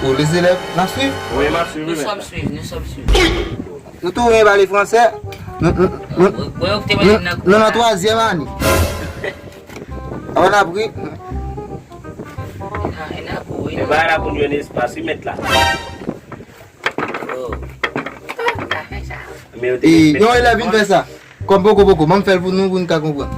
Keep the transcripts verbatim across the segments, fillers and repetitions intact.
Bon, les élèves, n ap swiv? Wi, m ap swiv, wi, mèt la. Nous sommes suivis, nous sommes suivis. Nou tou gen pale fransè. Nou, nou, nou, nou, nou nan twazyèm ane. Avan n ap ri. E bagay la pou n jwenn espas, wi, mèt la. Men yo te... E, yon elèv vin fè sa. Kòm poko poko, ban m fè l pou nou, pou n ka konprann.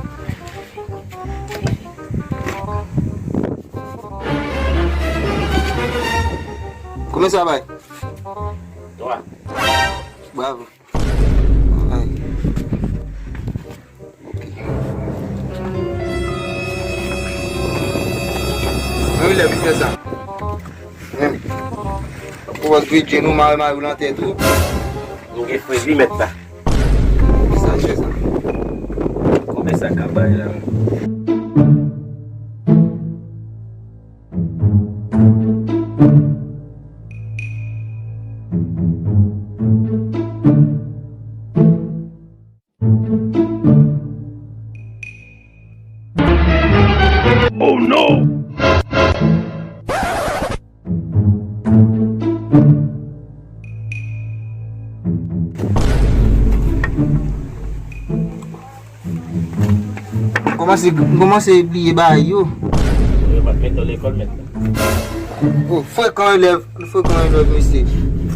Kòman sa bay? Twa. Bravo. Ay. Ok. Mwen, lè vin fè sa. Mwen. Pou wè gredye nou, mare mare w nan tèt ou. Nou gen fredi, mèt la. Sa chè sa. Konbyen sa ka bay la? Oh no! M kòmanse, m kòmanse bliye bagay yo. Yo pa t mete w lekòl, mèt la. Oh, frekan elèv, frekan elèv, mesye.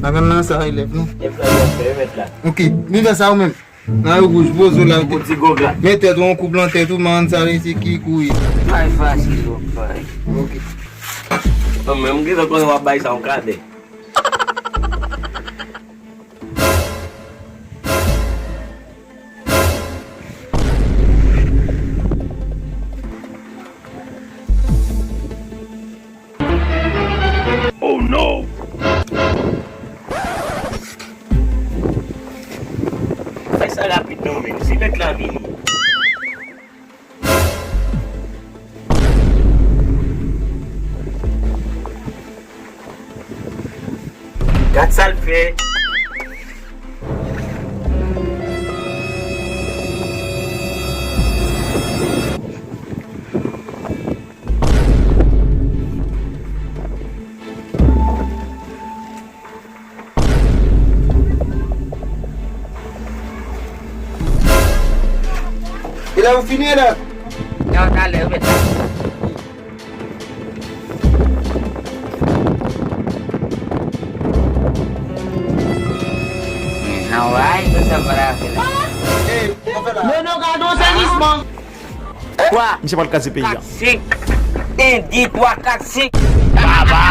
Ladan nan sa elèv, non? E frè, yo fè, mèt la. Ok, li fè sa ou menm. Nan yo wouj, bozo la. Pou ti gòg la. Men tèt ou, yon koup lan tèt ou, man, sa vle di ki kouri. Bay fasil, wap bay. Ok. Non, men m gentan konnen w ap bay sa yon kadè. Oh no! Fè sa rapid non, men. Si mèt la vini. Gad sa l fè. E la ou fini la? Nan talè, ou mèt la. Anway, konsa m pral fè la. Hey, non, non, gade yon sezisman. Kwa? Misye pral kraze peyi a. Kat, senk. En, de, twa, kat, senk. Baba.